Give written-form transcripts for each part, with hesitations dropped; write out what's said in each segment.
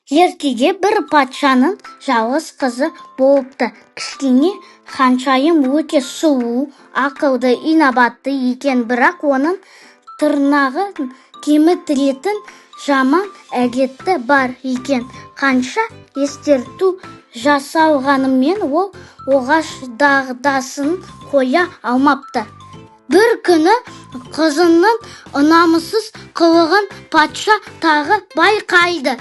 Ертеде бір патшаның жалғыз қызы болыпты. Кішкене ханшайым өте сұлу, ақылды, инабатты екен, бірақ оның тырнағын кемітіретін жаман әдеті бар екен. Қанша ескерту жасалғанымен, ол оғаш дағдысын қоя алмапты. Бір күні қызының ұнамсыз қылығын патша тағы байқайды.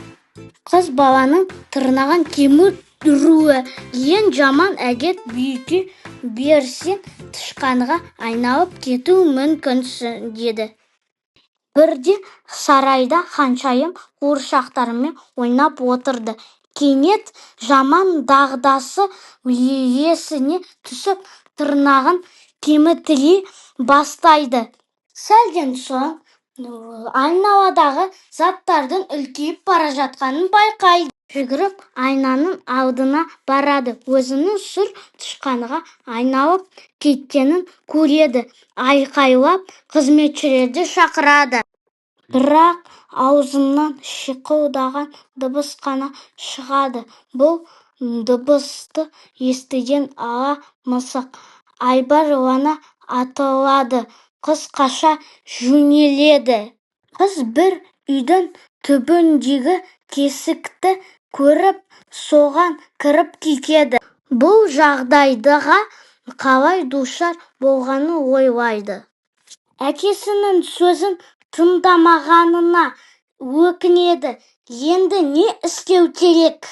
Қыз баланың тырнағын кеміруі ең жаман әдет, бүйте берсең, тышқанға айналып кетуі мүмкінсің, деді. Бірде сарайда ханшайым қуыршақтарымен ойнап отырды. Кенет жаман дағдысы есіне түсіп, тырнағын кемітіре бастайды. Сәлден соң айналадағы заттардың үлкейіп бара жатқанын байқайды. Жүгіріп айнаның алдына барады. Өзінің сұр тышқанға айналып кеткенін көреді. Айқайлап қызметшілерді шақырады. Бірақ аузынан шиқылдаған дыбыс қана шығады. Бұл дыбысты естіген ала мысық айбарлана атылады. Қыз қаша жөнеледі. Қыз бір үйдің түбіндегі тесікті көріп, соған кіріп кетеді. Бұл жағдайға қалай душар болғанын ойлайды. Әкесінің сөзін тыңдамағанына өкінеді. Енді не істеу керек?